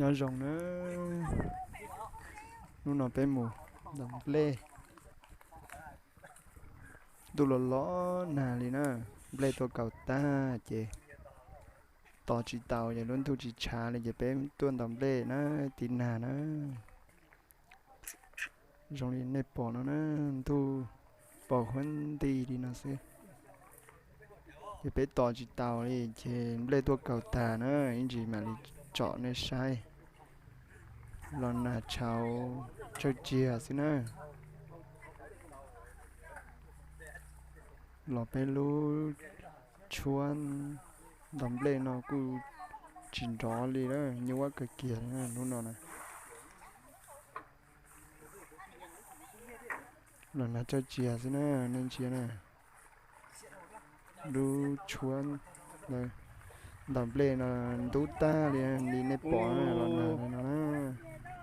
Nyob zoo na, hnub no peb mus ntaus nplej. Ntuj los los nag li na, nplej tuaj kaus tag ces tos tsis taus ces lub ntuj tsis tshav li ces peb tuaj ntaus nplej na, tiv nag na. Zoo li nej pom no na, ntuj pom huab nti li no xwb. Ces peb tos tsis taus li ces nplej tuaj kaus tag na, ib ntsis mam li tsom nej saib. Los nag tshauv tsawg tsia xwb na. Los peb lub tshuab ntaus nplej no kuj tsis nrov li, nyuaj kawg kiag li hnub no na. Los nag tsawg tsia xwb na, nej ntsia na. Lub tshuab ntaus nplej no ntub tag li, li nej pom los nag no na.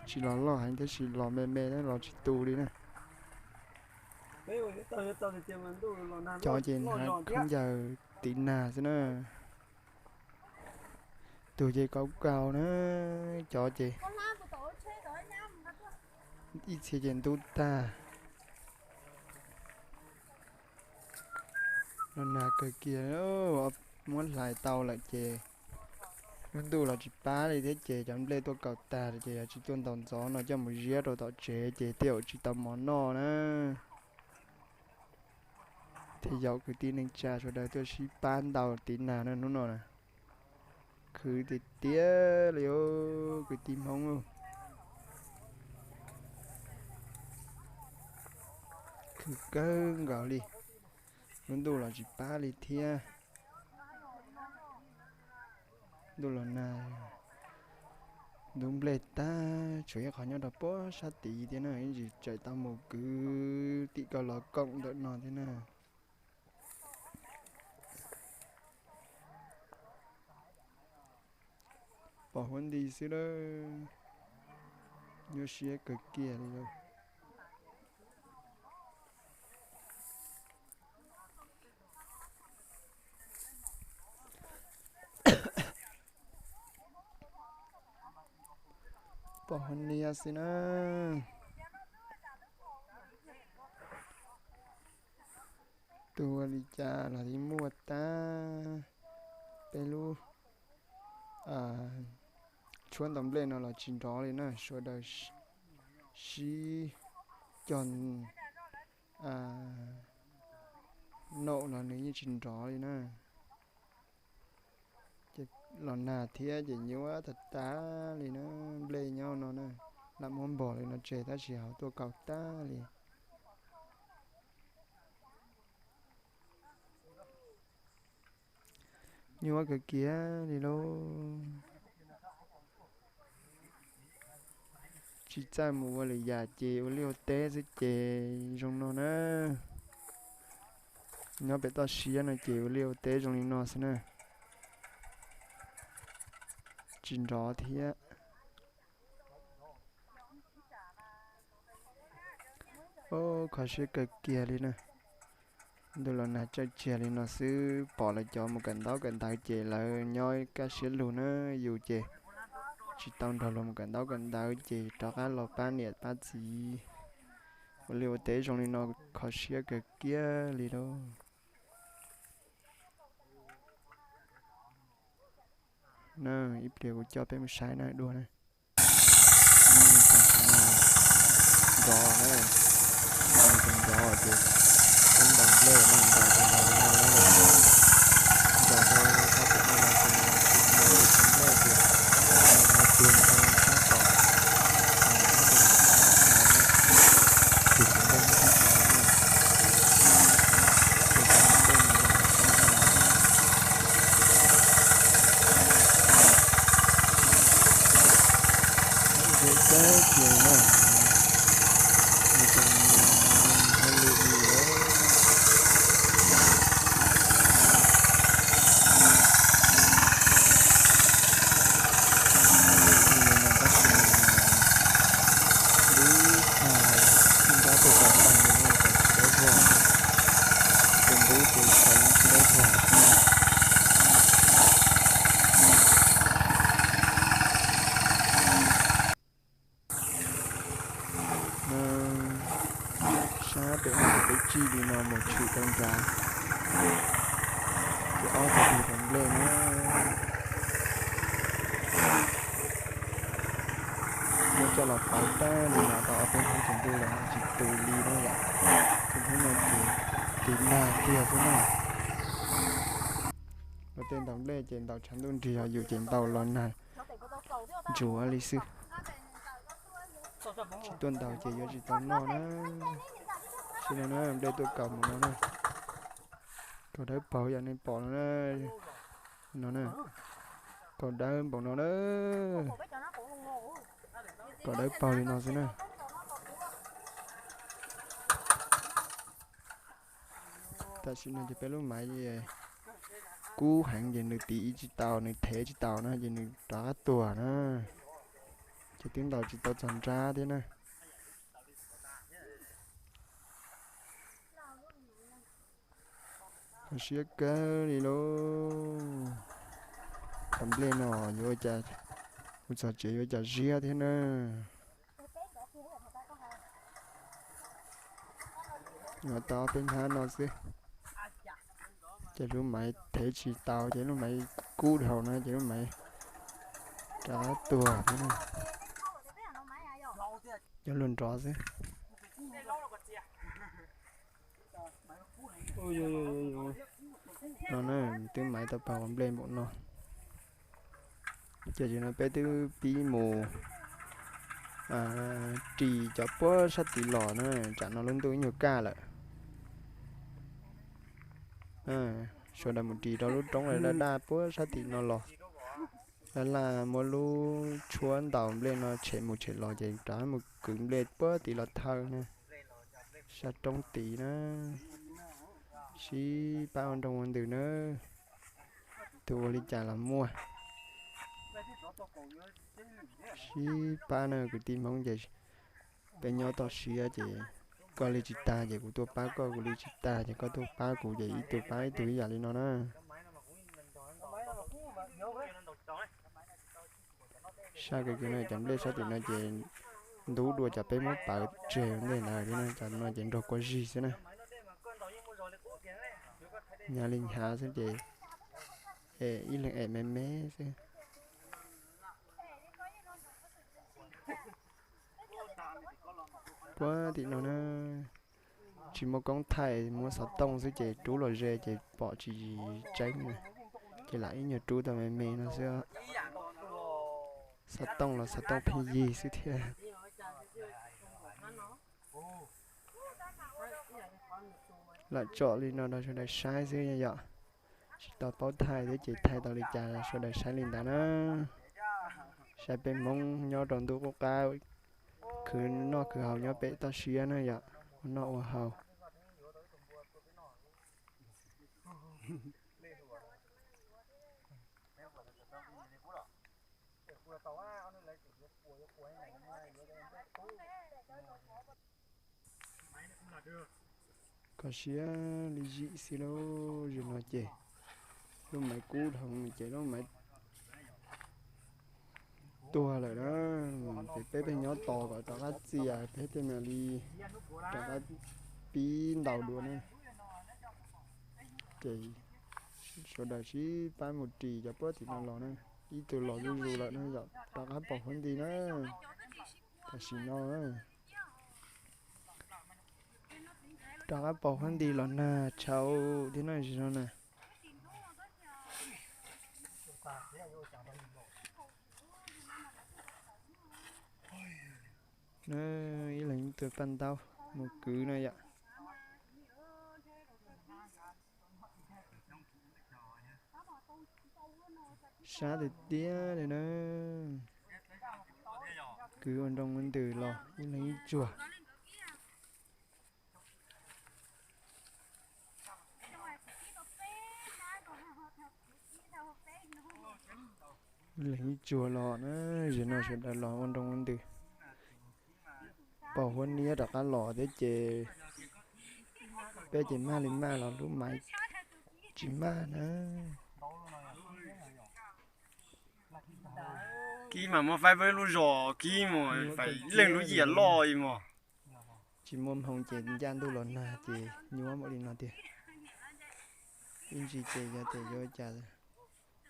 Tsis los loj heev tab sis los me me los tsis tu li na. Cov ces hnav khaub ncaws tiv nag xwb na. Tus ces kaus kaus na, cov ces ib txhia ces ntub tag. Los nag kawg kiag, muab hlais tau lawm ces lub ntuj los tsis pab li thiab ces cov nplej tuaj kaus tag ces yog tsis tuaj ntaus ntxov no coj mus ziab rau tom tsev ces tej zaum tsis tau mov noj na. Thiaj yaum kwv tij neej tsa sawv daws tuaj sib pab ntaus tiv nag na hnub no na. Khwv tiag tiag li os kwv tij Hmoob. Khwv kawg nkaus li, lub ntuj los tsis pab li thiab. Ntuj los nag, ntub nplej tag, tshuav ib qho nyob rau puag sab tid thiab na, ib ntsis tseem tau mus kwv tim ko los koom ntawm no thiab na. Pom huab nti xwb lawm, nyuaj siab kawg kiag li lawm. Pom huab nti xwb na. Tus ua li cas los yeej muaj tab, peb lub tshuab ntaus nplej no los tsis nrov li na, sawv daws sib cog naum los nws yeej tsis nrov li na. Ces los nag thiab ces nyuaj tag tag li na, nplej nyob no na, lam muab npog li no tseg tab sis hauv tuaj kaus tag li. Nyuaj kawg kiag li lauj. Tsis txawj mus ua lwm yam ces ua liaj ua teb xwb ces zoo no na. Nyob pem toj siab no ces ua liaj ua teb zoo li no xwb na. Tsis nrov thiab. Kho siab kawg kiag li na. Ntuj los nag tsawg tsia li no xwb, pom lawv cov mus kawm ntaub kawm ntawv ces lawv nyob kaj siab lug na, yus ces tsis tau nrog luag mus kawm ntaub kawm ntawv ces rov qab los pab niam pab txiv ua liaj ua teb zoo li no, kho siab kawg kiag li lauj. Na, ib pliag kuv coj peb mus saib na dua na. Nrov na, nrov ces peb ntaus nplej na, ntaus ces ntaus li no na, ntaus rau sab tim no los ces ntaus li tsis nplej ces ntaus tiag rau sab tom, sab tim no, tim nplej sab tom na, ces ntaus nplej no rau sab no. Zoo kawg kiag na, nws tau hauj lwm li lawm. Tab sis mas lub tag ib nrab tuaj tau tag li no ces tsis dawb vog, tus ntub tus tshav yeej tsis dawb vog. Peb tsij li no mus tshwm rau nrad, ces ob tug tus nplej na, muab coj los pauv tag li no tau ob peb hnub ces ntuj los tsis tu li na yom. Ces hnub no ces tig nag kiag xwb na. Los tej ntaus nplej ces ntaus tshav ntuj nrig, yog yus ces ntaus los nag ntsuav li xwb. Tsis tuaj ntaus ces yuav tsis tau noj na. Tam sim no na nplej tuaj kaus npaum no na, kaus dawb paug yam nej pom no na, no na, kaus dawb npaum no na, kaus dawb paug li no xwb na. Tam sim no ces peb lub maiv kub heev ces nws tiv tsis tau, nws thev tsis tau na ces nws rov qab tuag na. Ces twb ntaus tsis tau txog nrab thiab na. Kho siab kawg li lauj. Cov nplej no yuav ua cas, kuv txog tsev yuav ua cas ziab thiab na. Yuav tau ob peb hnab no xwb, ces lub maiv thev tsis tau ces lub maiv kub dhau na ces lub maiv rov qab tuag thiab na. Cov luag nrov xwb. No na, twb maiv tau pag ua nplej npaum no. Ces tam sim no peb twb pib mus ris cov puab sab tid los na, tsam no lub ntuj ib nyuag kaj lawm. Sawv daws mus ris rau lub roob daj daj puab sab tim no los. Laj laj muab lub tshuab ntaus nplej no tshem mus tshem los ces rov mus kwv nplej puab tid los thawj na, sab roob tid na. Sib pab ua nroo ua ntws na, tus ua li cas los muaj. Sib pab na kwv tij Hmoob ces peb nyob toj siab ces koj li tsis tag ces kuv tuaj pab koj, kuv li tsis tag ces koj tuaj pab kuv ces ib tug pab ib tug ib yam li no na. Sab kiag no cov nplej sab tim no ces ntub dua cov peb muab pawv tseg ntej ntawd thiab na, cov no ces nrog kua zig xwb na. Hnyav li hnyav xwb ces ib leeg em me me xwb. Puag tim no na, tsis muaj koob thaij, muab xov tooj xwb ces rub los ze ces pom tsis tseeb na. Ces lam ib nyuag rub tau me me no xwb. Xov tooj los xov tooj pheej yig xwb thiab. Lam tsom li no rau sawv daws saib xwb yom. Tsis tau paub thaij thiab ces thaij tau li cas sawv daws saib li ntawd na. Saib peb Hmoob nyob rau ntuj qub qab, khwv noj khwv haus nyob pem toj siab na yom, ua noj ua haus. Kho siab li zim xwb lauj, zaum no ces lub maiv kub dhau ces lub maiv tuag lawm na. Ces peb pheej nyob tos kom rov qab txias peb thiaj mam li rov qab pib ntaus dua na. Ces sawv daws sib pab mus ris cov puab tim no los na. Ib tug los zuj zus lawm na yom, rov qab pom huab nti na. Tam sim no rov qab pom huab nti los nag tshauv thiab na, tam sim no na. Ib leeg ib tug paj ntaub mus kwv no yom. Sab tiag tiag li na. Kwv ua nroo ua ntws los ib leeg ib tsuag. Ib leeg ib tsuag los na, zaum no sawv daws los ua nroo ua ntws. Pom huab niab rov qab los thiab ces peb ces maj li maj los lub maiv tsis maj na. Kib mas muab faib peb lub zos kib mus, ib leeg lub yias loj li mos. Tsis muaj hmoo ces ncaj ntuj los nag ces nyuaj npaum li no tiag. Ib ntsis ces yog tias yuav cas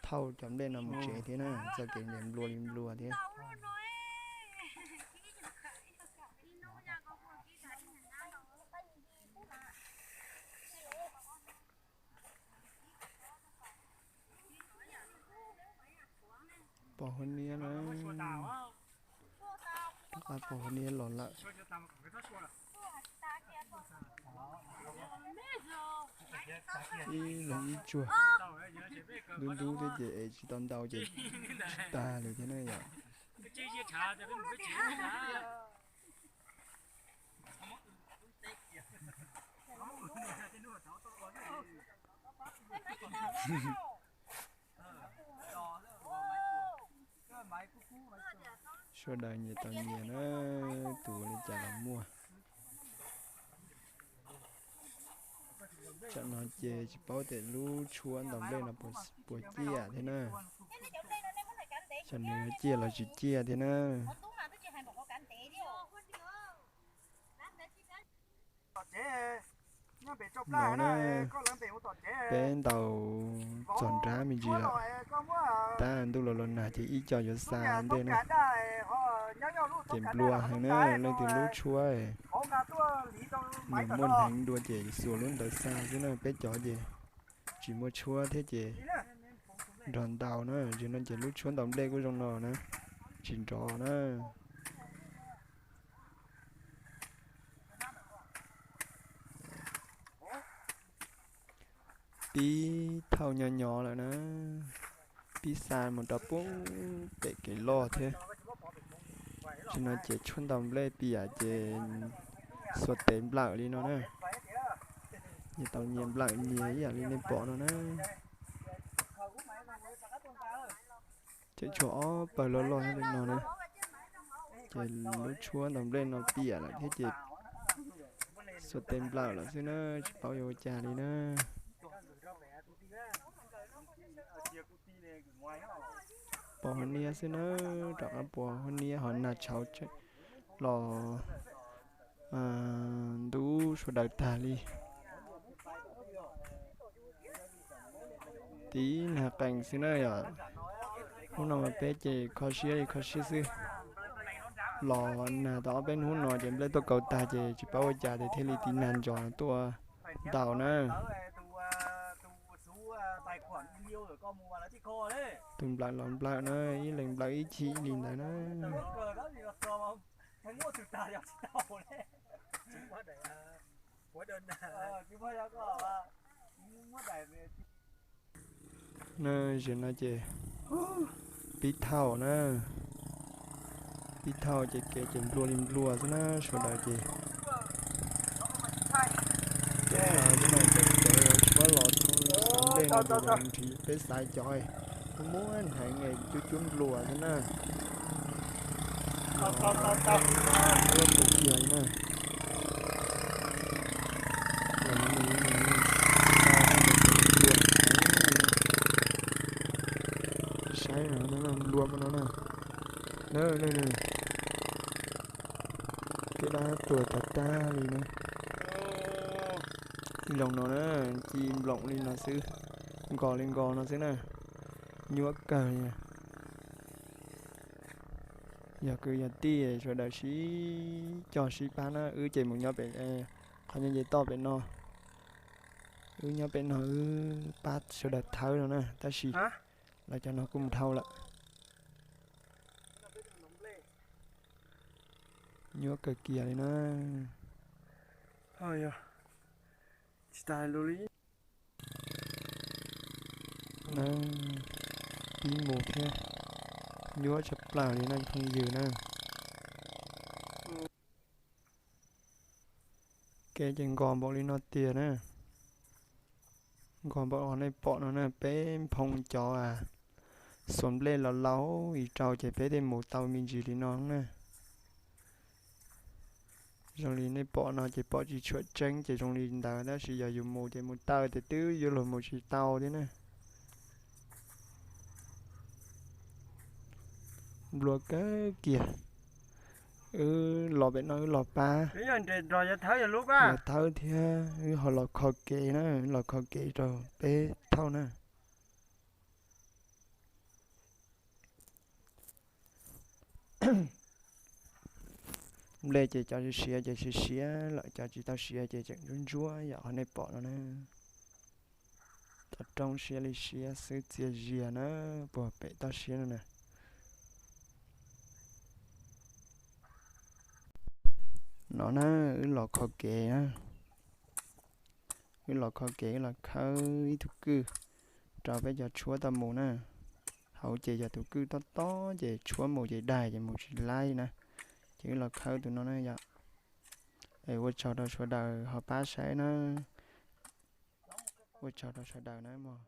thauj cov nplej no mus tsev thiab na, txoj kev nplua li nplua thiab. Pom huab niab na, rov qab pom huab niab los lawm. Ib leeg ib tsuag, ntub ntub thiab ces es tsis tau ntau ces tsis tag li thiab na yom. Sawv daws nyias tau nyias na, tus ua li cas los muaj. Tsam no ces tsis paub tias lub tshuab ntaus nplej no puas ciaj thiab na. Tsam no yuav ciaj los tsis ciaj thiab na. No na, peb ntaus txog nrab me ntsis lawm, tab ntuj los los nag ces ib co yuav xa ntej na. Ces nplua heev na, leej twg lub tshuab nws muaj hneev dua ces xuas lub ntawd xa xwb na, peb cov ces tsis muaj tshuab thiab ces nrog ntaus na. Zaum no ces lub tshuab ntaus nplej kuj zoo no na, tsis nrov na. Pib thauj nyob nyob lawm na, pib xa mus rau pem kev loj thiab. Tsis no ces tshuab ntaus nplej piam ces xuas tes nplawm li no na. Nyias tau nyias nplawm nyias ib yam li nej pom no na. Ces tshuav ob pawg loj loj li no na. Ces lub tshuab ntaus nplej no piam lawm thiab ces xuas tes nplawm lawm xwb na, tsis paub yuav ua cas li na. Pom huab niab xwb na, rov qab pom huab niab ho nag tshauv los ntub sawv daws tag li. Tib nag qees xwb na yom. Hnub no mas peb ces kho siab li kho siab xwb. Los nag tau ob peb hnub no ces nplej tuaj kaus tag ces tsis paub ua cas ces thiaj li tib nag ntsos tuaj ntaus na. Tus nplawm los nplawm na, ib leeg nplawm ib chim li ntawd na. Na, zaum no ces pib thauj na, pib thauj ces kev ces nplua li nplua xwb na, sawv daws ces tsis paub los ntej no ces nrhiav peb xaiv cov muaj hneev cuab cuab nplua xwb na. Kiag na. Saib no nplua no na. Tej dab tuag tag tag li na. Zoo no na, ci nploom li no xwb, nkos li nkos no xwb na. Nyuaj kawg li. Yog kwv yog tij sawv daws sib cog sib pab na, wb ces mus nyob pem qhov nyob nce toj pem no. Wb nyob pem no wb pab sawv daws thawb no na, tab sis lawv cov no kuj mus dhau lawm. Nyuaj kawg kiag li na. Pib mus thiab, nyuaj tshaj plaws li na cov phooj ywg na. Kev ces nkos npaum li no tiag na. Nkos npaum li nej pom no na, peb nphoo cov xuas nplej laus laus ib rau ces peb thiaj mus tau me ntsis li no na. Zoo li nej pom no ces pom tsis tshua tseeb ces zoo li ntawd, tab sis yog yus mus ces mus taw ces twb yuav luag mus tsis tau thiab na. Nplua kawg kiag. Wb los pem no wb los pab, los thawb thiab wb ho los kho kev na, los kho kev rau peb thauj na. Nplej ces cov siav ces siav siav lawm, cov tsis tau siav ces tseem ntsuab ntsuab yom, qhov nej pom no na. Cov roob siab li siab xwb, txias zias na, puag pem toj siab no na. No na, wb los kho kev na. Wb los kho kev, wb los khawb ib tug kwj rau peb cov tshuab tau mus na. Hauv ces yog tus kwj tob tob ces tshuab mus ces daig ces mus tsis laib na. Ces wb los khawb tus no na yom. Es ua tsaug rau sawv daws ho pab saib na. Ua tsaug rau sawv daws na mog.